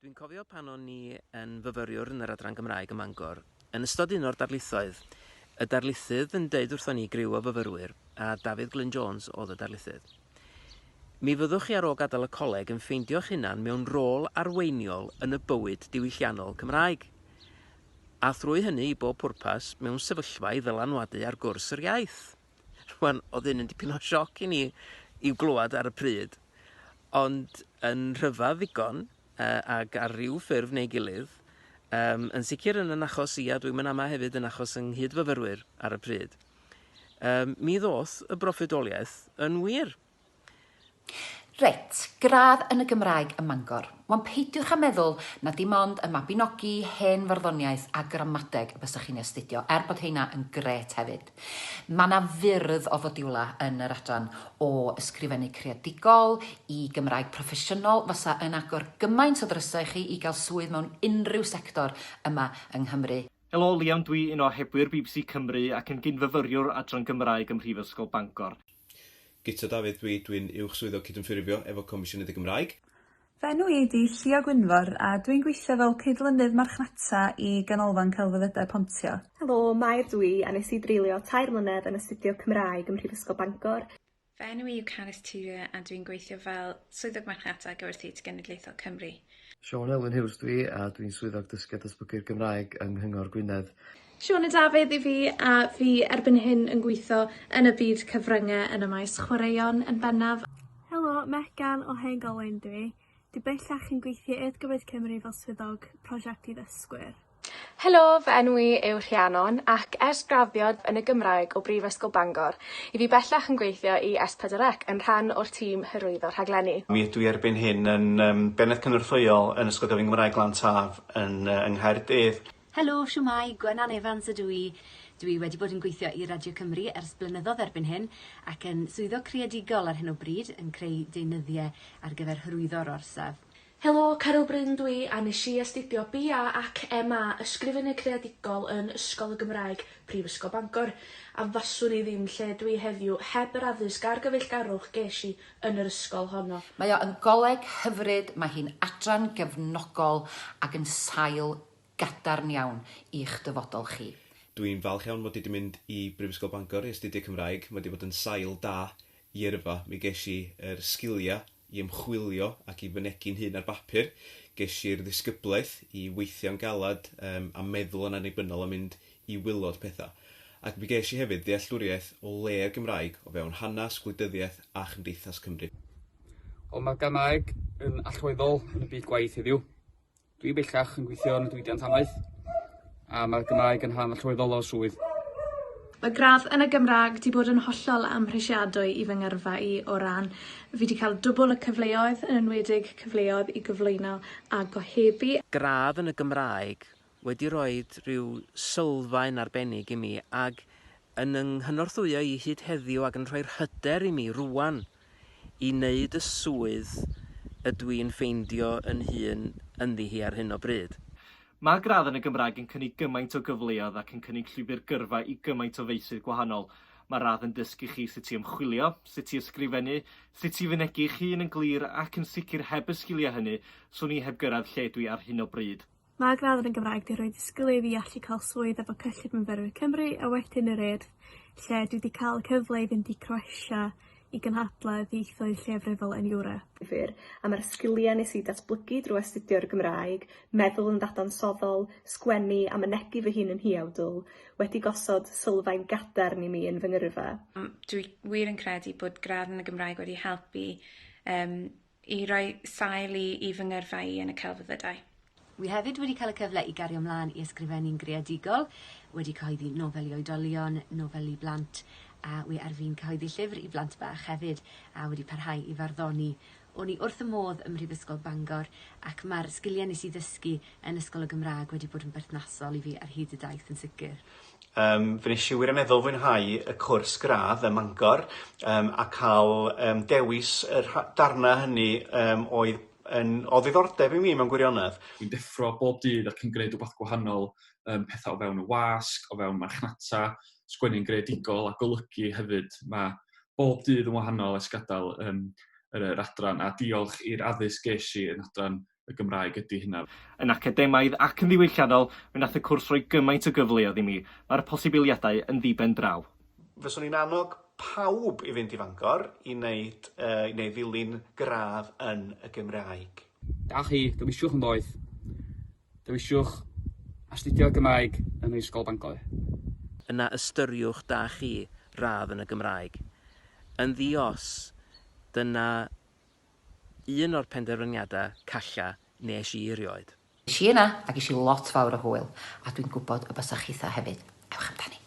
Dwi'n cofio pan o'n i yn fyfyriwr yn yr Adran Gymraeg ym Mangor, yn ystod un o'r darlithoedd, y darlithydd yn deud wrthon ni griw o fyfyrwyr, a Dafydd Glyn Jones oedd y darlithydd, Mi fyddwch chi ar ôl gadael y coleg yn ffeindio'ch hunan mewn rôl arweiniol yn y bywyd diwylliannol Cymraeg. A thrwy hynny, i bob pwrpas, mewn sefyllfa i ddylanwadu ar gwrs yr iaith. Rwan, oedd hyn yn dipyn o sioc i ni i'w glywed ar y pryd, ond yn rhyfedd ddigon, uh, ac ar ryw ffurf neu gilydd, um, yn sicr yn yn achos i, a dwi'n mynd ama hefyd yn achos yng nghyd-fyfyrwyr ar y pryd, um, mi ddoth y broffwydoliaeth yn wir. Reit, gradd yn y Gymraeg ym Mangor. Wan peidiwch â meddwl na dim ond y Mabinogi, hen farddoniaeth a gramadeg y bysach chi'n ei astudio, er bod heina yn grêt hefyd. Mae 'na fyrdd o fodiwlau yn yr adran, o ysgrifennu creadigol i Gymraeg proffesiynol, fysa yn agor gymaint o ddrysau i chi i gael swydd mewn unrhyw sector yma yng Nghymru. Helo, Liam dwi, un o ohebwyr bbc Cymru ac yn gyn-fyfyriwr Adran Gymraeg ym Mhrifysgol Bangor. Guto Dafydd dwi, dwi'n Uwch Swyddog Cydymffurfio efo Comisiynydd y Gymraeg. Fy enw i ydi Llio Gwynfor a dwi'n gweithio fel Cydlynydd Marchnata i Ganolfan Celfyddydau Pontio. Helo, Mair dw i a nes i dreulio tair mlynedd yn astudio Cymraeg ym Mhrifysgol Bangor. Fy enw i yw Carys Tudur a dwi'n gweithio fel Swyddog Marchnata ar gyfer Theatr Genedlaethol Cymru. Siôn Elwyn Hughes dwi a dwi'n Swyddog Dysgu a Datblygu'r Gymraeg yng Nghyngor Gwynedd. Siôn a Dafydd i fi a fi erbyn hyn yn gweithio yn y byd cyfrynge yn y maes chwaraeon yn bennaf. Helo, Megan o Hen Golwyn dw i. Dwi bellach yn gweithio i Urdd Cymru fel swyddog prosiect i ddysgwyr. Helo, fy enw i yw Rhiannon ac ers graddio yn y Gymraeg o Brifysgol Bangor, i fi bellach yn gweithio i S4C yn rhan o'r tîm hyrwyddo rhaglenni. Mi ydw i erbyn hyn yn yym Bennaeth Cynorthwyol yn Ysgol Gyfun Gymraeg Glan Taf yn yy yng Nghaerdydd. Helo, shwmae, Gwenan Evans ydw i. Dwi wedi bod yn gweithio i Radio Cymru ers blynyddodd erbyn hyn ac yn swyddog creadigol ar hyn o bryd yn creu deunyddiau ar gyfer hyrwyddo'r orsaf. Helo, Caryl Bryn dw i, a nes i astudio BA ac MA Ysgrifennu Creadigol yn Ysgol y Gymraeg, Prifysgol Bangor, a faswn i ddim lle dw i heddiw heb yr addysg a'r gyfeillgarwch ges i yn yr ysgol honno. Mae o yn goleg hyfryd, mae hi'n adran gefnogol ac yn sail gadarn iawn i'ch dyfodol chi. Dwi'n falch iawn mod i 'di mynd i Brifysgol Bangor i astudio Cymraeg, mae 'di bod yn sail da i yrfa. Mi ges i yr sgiliau i ymchwilio ac i fynegi'n hun ar bapur. Ges i'r ddisgyblaeth i weithio'n galed yym a meddwl yn annibynnol a mynd i wylod pethau. Ac mi ges i hefyd ddealltwriaeth o le'r Gymraeg o fewn hanes, gwleidyddiaeth a chymdeithas Cymru. Wel mae'r Gymraeg yn allweddol yn y byd gwaith heddiw. Dwi bellach yn gweithio yn y diwydiant amaeth a mae'r Gymraeg yn rhan allweddol o'r swydd. Mae gradd yn y Gymraeg 'di bod yn hollol amhrisiadwy i fy ngyrfa i o ran fi 'di cael dwbwl y cyfleoedd, yn enwedig cyfleoedd i gyflwyno a gohebu. Gradd yn y Gymraeg wedi rhoid rhyw sylfaen arbennig i mi ag yn 'y nghynorthwyo i hyd heddiw ag yn rhoi'r hyder i mi rŵan i wneud y swydd ydw i'n ffeindio yn hun ynddi hi ar hyn o bryd. Mae'r gradd yn y Gymraeg yn cynnig gymaint o gyfleoedd ac yn cynnig llwybr gyrfa i gymaint o feysydd gwahanol. Mae'r radd yn dysgu chi sut i ymchwilio, sut i ysgrifennu, sut i fynegi'ch hun yn glir ac yn sicr heb y sgiliau hynny, 'swn i heb gyrraedd lle dwi ar hyn o bryd. Mae gradd yn y Gymraeg 'di rhoid y sgilie i fi allu ca'l swydd efo Cyllid Myfyrwyr Cymru a wedyn yr Urdd, lle dwi 'di ca'l y cyfle i fynd i Croatia i gynhadledd ieithoedd lleiafrifol yn Ewrop. Difyr, a ma'r sgilie nes i datblygu drw astudio'r Gymraeg, meddwl yn ddadansoddol, sgwennu a mynegi fy hun yn huawdl, wedi gosod sylfaen gadarn i mi yn fy ngyrfa. Dwi wir yn credu bod gradd yn y Gymraeg wedi helpu yym i roi sail i i fy ngyrfa i yn y celfyddydau. Wi hefyd wedi cael y cyfle i gario mlan i ysgrifennu'n greadigol, wedi cyhoeddi nofel i oedolion, nofel i blant, a wi ar fin cyhoeddi llyfr i blant bach hefyd, a wedi parhau i farddoni. O'n i wrth 'y modd ym Mhrifysgol Bangor ac ma'r sgilie nes i ddysgu yn Ysgol y Gymra'g wedi bod yn berthnasol i fi ar hyd y daith yn sicir. Yym fe nesh i wirioneddol fwynhau y cwrs gradd ym Mangor yym a ca'l yym dewis y rha- darna hynny yym oedd yn o ddiddordeb i mi mewn gwirionedd. Dwi'n deffro bob dydd ac yn gwneud rhywbeth gwahanol, yym pethau o fewn y wasg, o fewn marchnata, sgwennu'n greadigol a golygu hefyd. Mae bob dydd yn wahanol ers gadael yym yr yr adran a diolch i'r addysg ges i yn adran Y Gymraeg ydy hynna. Yn academaidd ac yn ddiwylliannol, fe wnaeth y cwrs roi gymaint o gyfleoedd i mi, mae'r posibiliadau yn ddi-ben-draw. Fyswn i'n annog pawb i fynd i Fangor i wneud yy neu ddilyn gradd yn y Gymraeg. Da chi, dewisiwch yn ddoeth. Dewisiwch astudio'r Gymraeg ym Mhrifysgol Bangor. Yna ystyriwch da chi radd yn y Gymraeg. Yn ddi-os, dyna un o'r penderfyniadau calla nes i erioed. Es i yna a ges i lot fawr o hwyl, a dwi'n gwybod y bysa chitha hefyd. Ewch amdani!